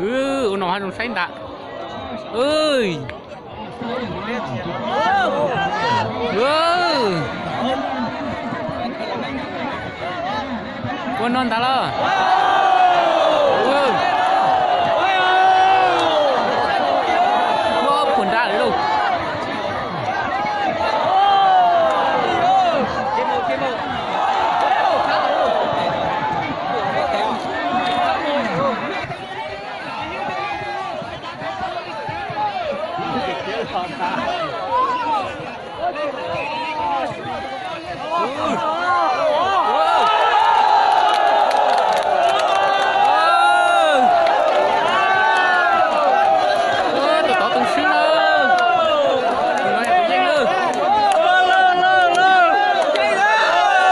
Ua no haj zoo saib ntag. Ua no ntag los. Ua puag nrad lawm lauj. Tus tod tu swb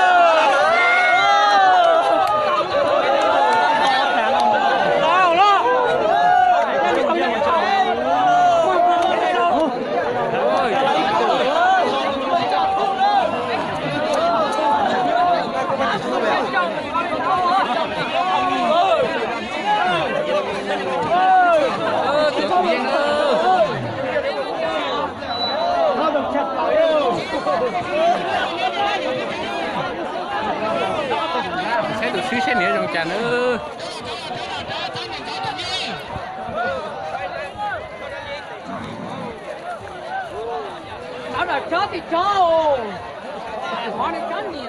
na. Tus no yog tus yeej na. Saib tus swb saib nws zoo cas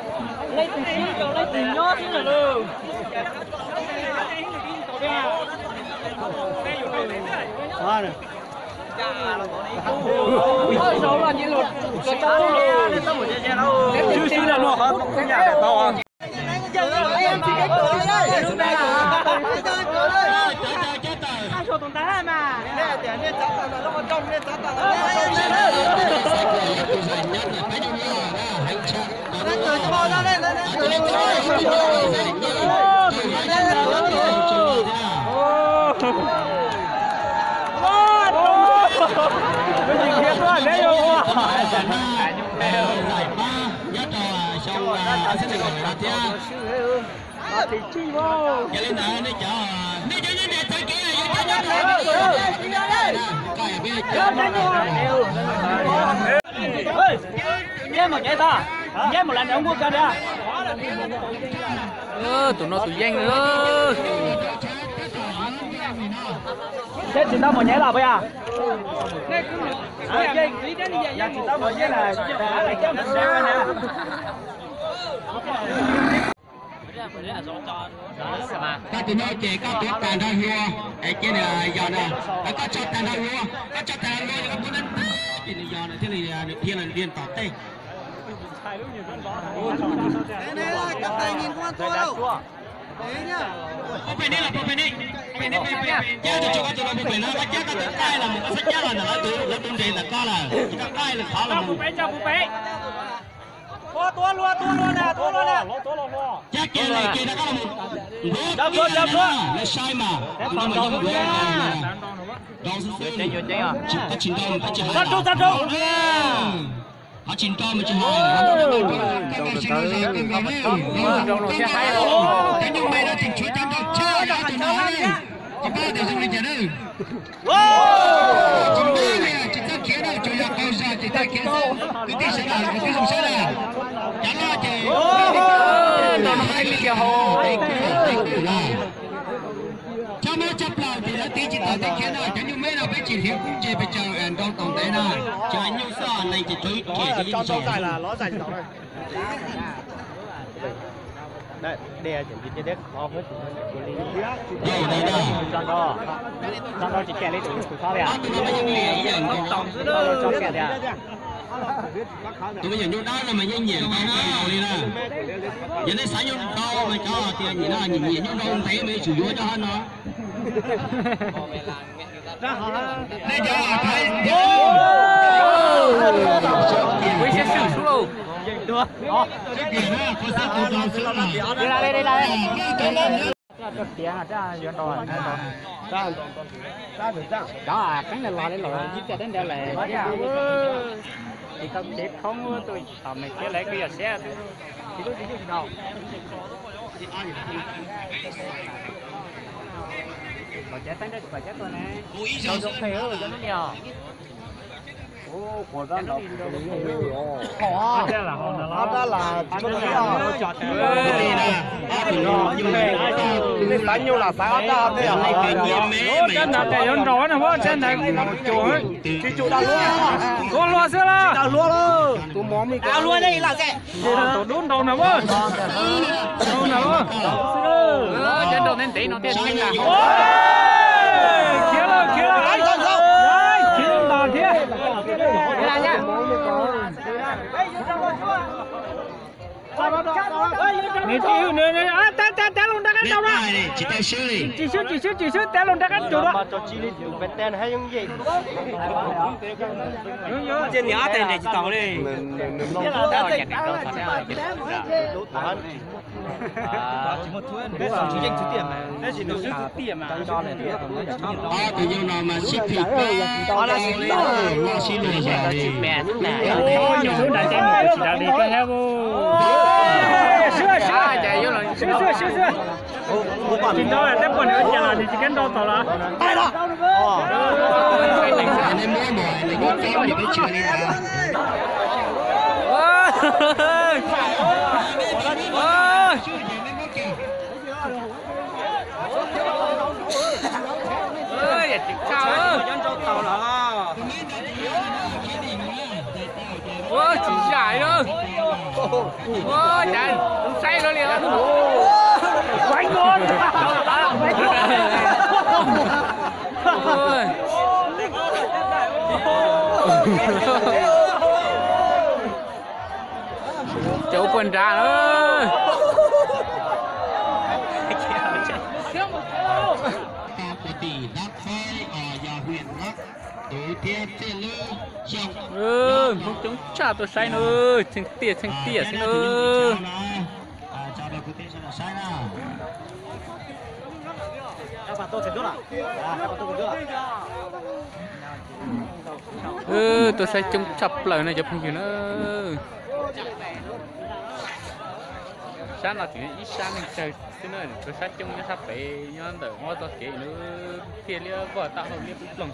na. Leej twg sib rau leej twg nyob xwb na lauj. Yog li ntawd nej cov, nej cov nyob nram txoj kev yog cov nyob nram. Tus no tus yeej. Tsis tau mus nyev los puas yog? Yog tsis tau mus nyev na. Koj tus no ces koj tuav tag nrho hlua, es cia nws yos na. Koj tso tag nrho hlua, koj tso tag nrho hlua, koj tuav tag nrho ces nws yos na, thiaj li nws dhia los dhia tom tej. Puag pem nej los, puag pem nej, pem nej, pem, pem, pem, cab tus tsuas koj tus no puag pem no, koj cab koj tus qaij los mus, koj txhob cab los ntawm lawv tus, lawv tus nres ntawm koj lawm, koj qaij lawv qhov los mus. Cab kiag lawm kiag rov qab los mus. Nquab kiag lawm, lawv saib mas, tus no mas yog nquab, nrau xwb xwb, koj tsis nrau mas koj tsis hais. Qhov tsis nrau mas tsis hais. Cov nyuj me no tseem tshuav cov nrau tshaj tus no, tsis paub tias zoo li cas na. Tsis muaj li, tsis txawj khiav na, tsuas yog qaug zog ces txawj khiav xwb. Kwv tij sawv daws, kwv tij zoo sawv daws, cov loj ces txhob muab tshaj plaws ces lawv tiv tsis tau teb khiav na. Cov nyuj me no peb tsis hliv kub ntse pes tsawg, nrau tau ntev na. Cov nyuj xwb, neeg ces tsawg kiag ces yeej tsis Tus me nyuam nyuj dawb no mas yeej nyiam nrau kawg nkaus li na. Yog nej xav nyuj nrau mas cov tias nyiam no nyiam nyuj nrau ntev mas yuav tsum yuav cov hab no. Ua ib siab swm sub lauj. Cov qeeb los li los ib txhia deb nrau lawm. Ces tau kev khoob tus tom me thiab lawv kuj yog siab. Kom cov teeb nrau kom cov tuaj ne. Zoo zoo qhia cov lub niag os. Ua ntawd tes yuav nraud na, ua ntawd tsis tsum dag luab, luab luab xwb los. Tus dub nraud na, nraud na, cov nraud ntev ntev no thiaj khiav lawm, khiav lawm, khiav lawm, khiav ntas thiab. Nws tsis hwm nws, tab tab tab los nrab qab nraud na. Tsis swb tsis swb tsis swb, tab los nrab qab nraud na. Ob tug yau no mas sib phim tau li, sib luag zog li. Tsis nrau, tej poj niam cas los nws tsis kam nrau tom los. Nej muab mos, nej muab tau peb tshua li ntawd. Ua tsis zam li, ua cas saib luaj li. Cov ua puas nrad na. Tau ua tim dab teb os, yog hwm no, tus thiab txij lub xyoo. Hmoob coob tshaj tuaj saib na, tsheej tiaj tsheej tiaj xwb na. Tuaj saib coob tshaj plaws na cov phooj ywg na. Sab no tseem ib sab neeg tsawg xwb na, tuaj sab coob nyob sab pem nyob ntawm ob txoj kev na, thiaj liab voj tab hau liab ploog.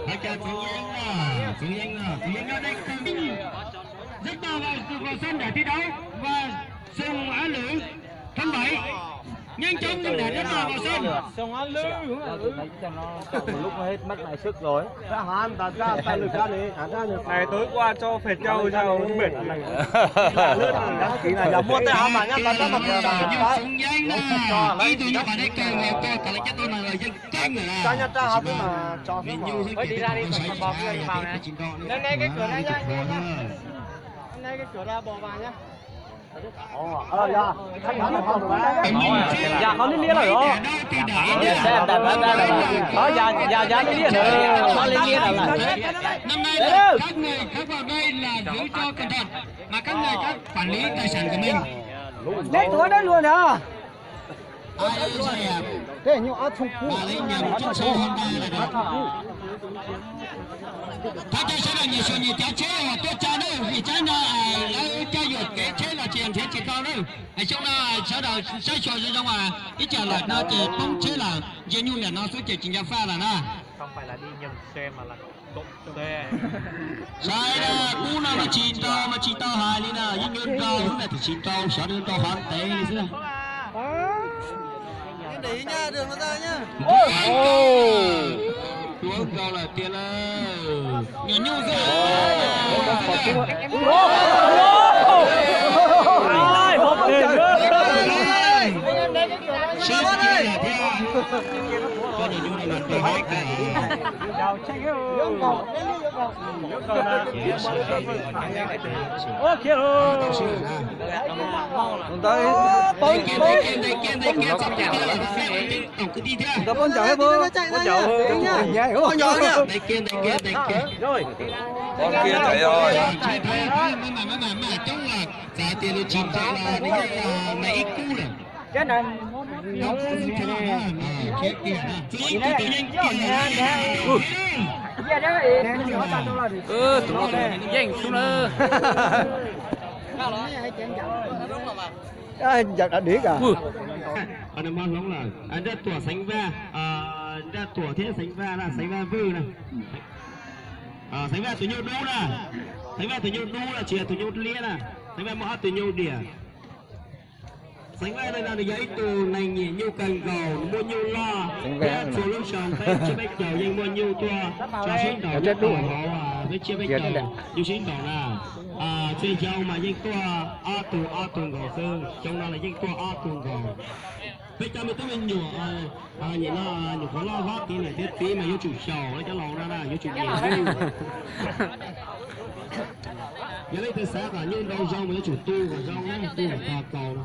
Hais tias Txoov Yeeb, Txoov Yeeb, Txoov Yeeb no dej kawg. Rất to và sự vào sân để thi đấu và Sùng Á Lữ tháng bảy. Nhanh chóng liên hệ rất to vào sân. Sùng Á Lữ. Một lúc nó hết mất lại sức rồi. Này tối qua cho Phệt Châu sao mệt lắm. Đăng ký là giờ mua tay áo mà nhá, tao chắc là mua tay áo. Ý tôi như vậy đấy, kêu là coi cả lấy cái tôi này là dân kênh rồi. Cho nha, cho học mà cho Ôi, đi ra đi, còn bò kia đi vào nè. Lên đây cái cửa này nha, nha, nha. Lên đây cái cửa ra bò vào nhá. Dạ, có liên liên rồi đó. Có, dạ, dạ, dạ, liên liên rồi. Có liên liên rồi. Năm nay là các người, các vào đây là giữ cho cẩn thận, mà các người các quản lý tài sản của mình. Lấy túi đấy luôn hả? Ai ơi, sao vậy? Thế nhưng áo thun cũ. Bà lấy nhầm chiếc xe Honda này rồi. Thov caw sawv daws nyias xyuas nyias cov tsheb tuaj tso nawb, vim tsam no lawv coj yuam kev tsheb los tsis yog nrhiav tsis tau nawb. Xyoo no sawv daws saib xyuas zoo zoo, ib tsam lawm no ces poob tsheb lawm, ntsia nyuj liam no xwb ces tsis nco faj lawm na. Sawv daws kub no mas tsis tau, mas tsis tau hais li na, yeej yuav nrau xwb na, tiam sis nrau sawv daws nrau hov ntev li xwb. Ua nrau lawm tiag lawm. Nyuam nyuj xwb. Sib kiag thiab. Koj nyuam nyuj no mas nrau hov kawg. Ua kiag los. Tus ntawd poob, poob, tus ntawd poob ncaws thiab poob, poob ncaws. Yeej xwb na. Ncaws dam dim ka. Qhov no mob hloov lawm. Nraj Tuam Xeev Vaj, Nraj Tuam thiab Xeev Vaj na, Xeev Vaj Vwj na. Xeev Vaj tus nyuj dub na, Xeev Vaj tus nyuj dub na, tsis yog tus nyuj liab na. Xeev Vaj muaj ob tug nyuj diam. Xeev Vaj no nws yog ib tug neeg nyiam nyuj kawg nkaus, nws muaj nyuj loj thiab txhua lub xyoo peb tsiab peb caug yeej muaj nyuj tuaj tso sib nraus nyob hauv peb tsiab peb caug nyuj sib nraus na. Txhia xyoo mas yeej tuaj ob tug ob tug nkaus xwb, xyoo no los yeej tuaj ob tug nkaus. Peb cov me tub me nyuam, nyuam qhuav loj hlob tiv niam thiab txiv mas yuav tsum xyaum cov laus no na, yuav tsum nyiam nyuj. Yog leej twg xav kom nyuj nrau zoo mas yuav tsum tu kom zoo, tu kom tag kaus no.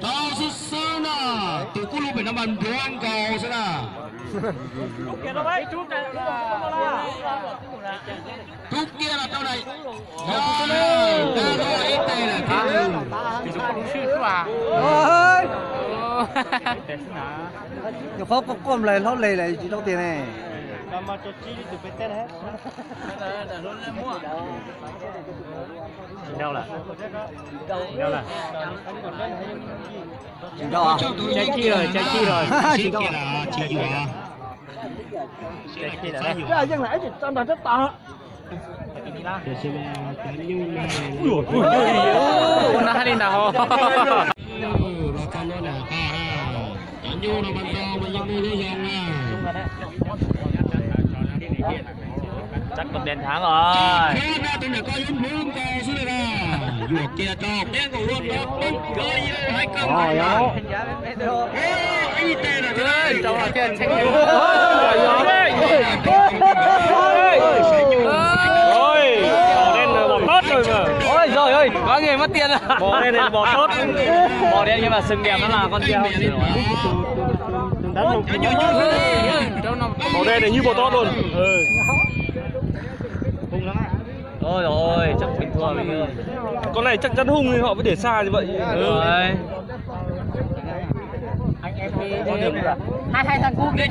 Tau xwb xwb na, tus kuj lub pem no mas nruab nkaus xwb na. Rub kiag los rau na. Ib teg lawm thiab. Nyuam qhuav quaj quaj nplaig hlob leg lawm tsis tau tiag ne. Tsis nrau lawm. Tsis nrau. Tsaib kib lawm, tsaib kib lawm. Tsis nrau. Tsaib kib lawm. Yeej lam ib tsis tso nrog tsob tos. Ua nab li ntag ho. Cov nyuj no mas ntau mas yeej muaj lub zoo na. Chắc con đèn tháng rồi. Tus niam ko yuav hlub nkaus xwb na. Yuam kiag rau peb nkaus ua rau peb ko yeej hais koj hais na. Ib teg lawm thiab. Ôi, màu đen này màu tốt rồi mà. Ôi giời ơi, có người mất tiền à. Màu đen này là màu tốt. Màu đen nhưng mà sừng đẹp nó là con kia không? Màu đen này như màu tốt luôn. Ừ. Ôi rồi, chắc bình thường. Con này chắc chắn hung nên họ mới để xa như vậy. Đúng rồi. Hai hai thằng cu kia.